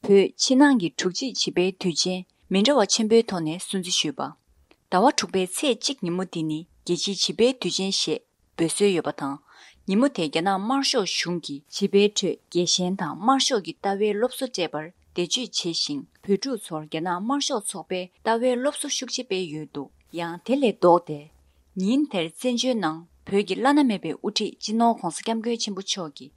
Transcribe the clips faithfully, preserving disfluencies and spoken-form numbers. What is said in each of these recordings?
བོད་ཕྱི་ནང་གི་དྲུག་གཅིག་བྱིས་པའི་དུས་ཆེན་མི་འདྲ་བ་ཆེན་པོའི་ཐོག་ནས་སྲུང་བརྩི་ཞུས་པ། ཟླ་བ་དྲུག་པའི་ཚེས་གཅིག་ཉིན་མོ་འདི་ནི་རྒྱལ་སྤྱིའི་བྱིས་པའི་དུས་ཆེན་ཞེས་འབོད་སྲོལ་ཡོད་པ་དང་། ཉིན་མོ་དེ་རྒྱ་ནག་དམར་ཤོག་གཞུང་གིས་བྱིས་པའི་ཁྲོད་རྒྱལ་ཞེན་དང་དམར་ཤོག་གི་ལྟ་བའི་སློབ་གསོ་སྤྲད་པར་འདས་མཆོད་བྱས་ཤིང་། བོད་ཕྲུག་ཚོར་རྒྱ་ནག་དམར་ཤོག་ཚོགས་པའི་ལྟ་བའི་སློབ་གསོ་ཤུགས་ཆེ་སྤེལ་ཡོད་འདུག། ཡང་དེ་ལས་ལྡོག་སྟེ། ཉིན་དེར་བཙན་བྱོལ་ནང་བོད་ཀྱི་བླ་ན་མེད་པའི་དབུ་ཁྲིད་སྤྱི་ནོར་༧གོང་ས་༧སྐྱབས་མགོན་ཆེན་པོ་མཆོག་གིས།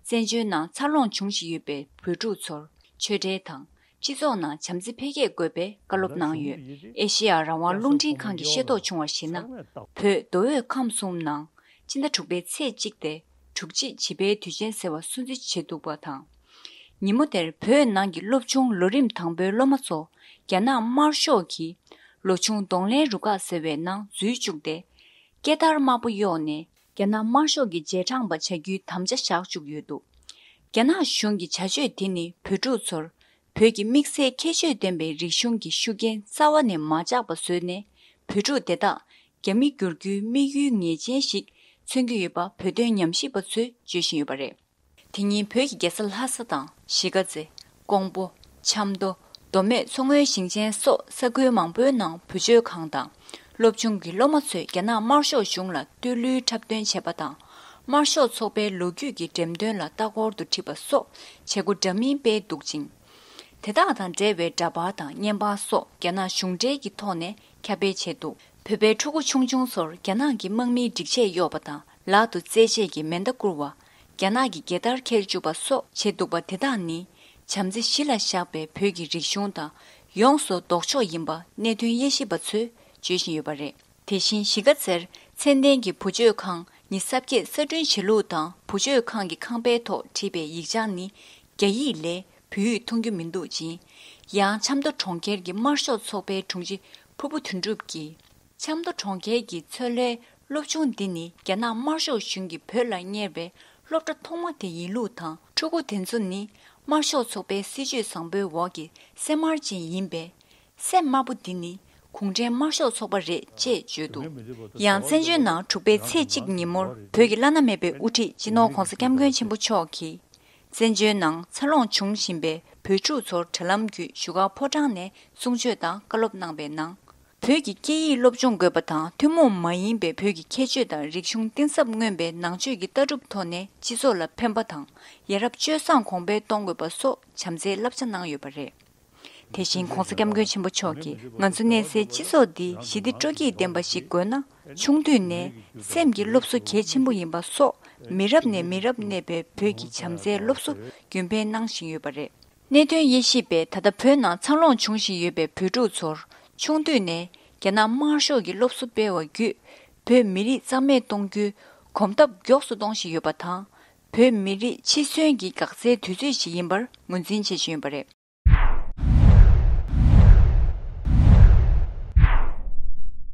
བཙན་བྱོལ་ནང་འཚར་ལོངས་བྱུང་བཞིན་ཡོད་པའི་བོད་ཕྲུག་ཚོར་ཆོས་འབྲེལ་དང་། སྤྱི་ཚོགས་ནང་བྱམས་བརྩེ་འཕེལ་རྒྱས་དགོས་པའི་བཀའ་སློབ་གནང་ཡོད། ཨེ་ཤེ་ཡ་རང་དབང་རླུང་འཕྲིན་ཁང་གིས་ཤེས་རྟོགས་བྱུང་བར་གཞིགས་ན། བོད་མདོ་དབུས་ཁམས་གསུམ་ནང་སྤྱི་ཟླ་དྲུག་པའི་ཚེས་གཅིག་སྟེ། དྲུག་གཅིག་བྱིས་པའི་དུས་ཆེན་ཟེར་བ་སྲུང་བརྩི་བྱེད་འདུག་པ་དང་། ཉིན་མོ་དེར་བོད་ནང་གི་སློབ་ཆུང་ལོ་རིམ་དང་པོའི་སློབ་མ་ཚོ་རྒྱ་ནག་དམར་ཤོག་གིས་ལོ་ཆུང་གདོང་ལེན་རུ་ཁག་ཟེར་བའི་ནང་འཛུལ་བཅུག་སྟེ། སྐེ་དར་དམར་པོ་གཡོགས་ནས་རྒྱ་ནག་དམར་ཤོག་གི་རྗེས་འབྲང་པ་བྱ་རྒྱུའི་དམ་བཅའ་བཞག་བཅུག་ཡོད་འདུག། རྒྱ་ནག་གཞུང་གི་བྱ་སྤྱོད་དེ་ནི་བོད་ཕྲུག་ཚོར་བོད་ཀྱི་དམིགས་བསལ་ཁྱད་ཆོས་ལྡན་པའི་རིག་གཞུང་གི་ཤུགས་རྐྱེན་རྩ་བ་ནས་མ་འཇགས་པ་བཟོས་ནས། བོད་ཕྲུག་དེ་དག་རྒྱ་མི་བསྒྱུར་རྒྱུའི་དམིགས་ཡུལ་ངེས་ཅན་ཞིག་མཚོན་གྱི་ཡོད་པ་བོད་དོན་ཉམས་ཞིབ་པ་ཚོས་བརྗོད་བཞིན་ཡོད་པ་རེད། དེ་ཉིན་བོད་ཀྱི་རྒྱལ་ས་ལྷ་ས་དང་གཞིས་ཀ་རྩེ། ཀོང་པོ། ཆབ་མདོ། མདོ་སྨད་མཚོ་སྔོན་ཞིང་ཆེན་སོགས་ས་ཁུལ་མང་པོའི་ནང་བུ་བཅོལ་ཁང་དང་། སློབ་ཆུང་གི་སློབ་མ་ཚོས་རྒྱ་ནག་དམར་ཤོག་གཞུང་ལ་བསྟོད་གླུའི་འཁྲབ་སྟོན་བྱས་པ་དང་། དམར་ཤོག་ཚོགས་པའི་ལོ་རྒྱུས་ཀྱི་འགྲེམས་སྟོན་ལ་ལྟ་སྐོར་དུ་ཁྲིད་པ་སོགས་བྱེད་སྒོ་འདྲ་མིན་སྤེལ་འདུག་ཅིང་། དེ་དག་དང་འབྲེལ་བའི་འདྲ་པར་དང་བརྙན་པར་སོགས་རྒྱ་ནག་གཞུང་འབྲེལ་གྱི་ཐོག་ནས་ཁྱབ་སྤེལ་བྱས་འདུག། བོད་པའི་ཕྲུ་གུ་ཆུང་ཆུང་ཚོར་རྒྱ་ནག་གི་དམག་མིའི་སྒྲིག་ཆས་གཡོགས་པ་དང་། ལག་ཏུ་རྩེད་ཆས་ཀྱི་མེ་མདའ་བསྐུར་བ། རྒྱ་ནག་གི་རྒྱལ་དར་འཁྱེར་བཅུག་པ་སོགས་བྱས་འདུག་པ་དེ་དག་ནི། བྱམས་བརྩེ་གཞི་ལ་བཞག་པའི་བོད་ཀྱི་རིག་གཞུང་དང་ཡོངས་སུ་ལྡོག་ཕྱོགས་ཡིན་པ་གནད་དོན་དབྱེ་ཞིབ་པ་ཚོས་བརྗོད་བཞིན་ཡོད་པ་རེད། དེ་བཞིན་གཞིས་ཀ་རྩེར་མཚན་ལྡན་གྱི་བུ་བཅོལ་ཁང་ཉི་ཤུ་རྩ་བརྒྱད་གསར་སྐྲུན་བྱེད་ལུགས་དང་། བུ་བཅོལ་ཁང་གི་ཁང་པའི་ཐོག་བྲིས་པའི་ཡིག་ཆ་ནི་རྒྱ་ཡིག་ལས་བོད་ཡིག་མཐོང་རྒྱུ་མི་འདུག་ཅིང་། ཡང་ཆབ་མདོ་གྲོང་ཁྱེར་གྱི་དམར་ཤོག་ཚོགས་པའི་དྲུང་ཆེ་ཕུར་བུ་དོན་གྲུབ་ཀྱིས། ཆབ་མདོ་གྲོང་ཁྱེར་གྱི་མཚོ་ལྷོའི་སློབ་ཆུང་འདི་ནི་རྒྱ་ནག་དམར་ཤོག་གཞུང་གིས་བོད་ལ་གཉེར་བའི་སློབ་གྲྭ་ཐོག་མ་དེ་ཡིན་ལུགས་དང་། ཕྲུ་གུ་དེ་ཚོ་ནི་དམར་ཤོག་ཚོགས་པའི་སྲིད་བྱུས་བཟང་པོའི་འོག་གི་སེམས་དམར་ཅན་ཡིན་པས། སེམས་དམར་པོ་འདི་ནི་གུང་ཁྲན་དམར་ཤོག་ཚོགས་པ་རེད་ཅེས་བརྗོད་འདུག། ཡང་བཙན་བྱོལ་ནང་དྲུག་པའི་ཚེས་གཅིག་ཉིན་མོར་བོད་ཀྱི་བླ་ན་མེད་པའི་དབུ་ཁྲིད་སྤྱི་ནོར་༧གོང་ས་༧སྐྱབས་མགོན་ཆེན་པོ་མཆོག་གིས། བཙན་བྱོལ་ནང་འཚར་ལོངས་བྱུང་བཞིན་པའི་བོད་ཕྲུག་ཚོར་དྲ་ལམ་བརྒྱུད་བཞུགས་སྒར་ཕོ་བྲང་ནས་གསུང་ཆོས་དང་བཀའ་སློབ་གནང་བའི་ནང་། བོད་ཀྱི་སྐད་ཡིག་སློབ་སྦྱོང་དགོས་པ་དང་། ཐུན་མོང་མ་ཡིན་པའི་བོད་ཀྱི་ཁྱད་ཆོས་དང་རིག་གཞུང་གཏིང་ཟབ་མངོན་པའི་ནང་ཆོས་ཀྱི་ལྟ་གྲུབ་ཐོག་ནས་སྤྱི་ཚོགས་ལ་ཕན་པ་དང་། ཡ་རབས་སྤྱོད་བཟང་གོང་འཕེལ་གཏོང་དགོས་པ་སོགས་བྱམས་བརྩེའི་བསླབ་བྱ་གནང་ཡོད་པ་རེད། དེ་བཞིན་༧གོང་ས་༧སྐྱབས་མགོན་ཆེན་པོ་མཆོག་གིས། ང་ཚོ་གནས་སའི་སྤྱི་ཚོགས་འདི་ཞི་བདེ་སྤྲོ་སྐྱིད་ལྡན་པ་ཞིག་དགོས་ན། ཆུང་དུས་ནས་སེམས་ཀྱི་སློབ་གསོ་གལ་ཆེན་པོ་ཡིན་པ་སོགས། མི་རབས་ནས་མི་རབས་གནས་པའི་བོད་ཀྱི་བྱམས་བརྩེའི་སློབ་གསོ་རྒྱུན་སྤེལ་གནང་བཞིན་ཡོད་པ་རེད། གནད་དོན་དབྱེ་ཞིབ་པས། ད་ལྟ་བོད་ནང་འཚར་ལོངས་བྱུང་བཞིན་ཡོད་པའི་བོད་ཕྲུག་ཚོར་ཆུང་དུས་ནས་རྒྱ་ནག་དམར་ཤོག་གི་སློབ་གསོ་སྤེལ་བ་བརྒྱུད། བོད་མི་རིགས་རྩ་མེད་གཏོང་རྒྱུའི་གོམ་སྟབས་མགྱོགས་སུ་གཏོང་བཞིན་ཡོད་པ་དང་། བོད་མི་རིགས་འཆི་གསོན་གྱི་འགག་རྩའི་དུས་ཚོད་ཞིག་ཡིན་པར་ངོས་འཛིན་བྱེད་བཞིན་ཡོད་པ་རེད།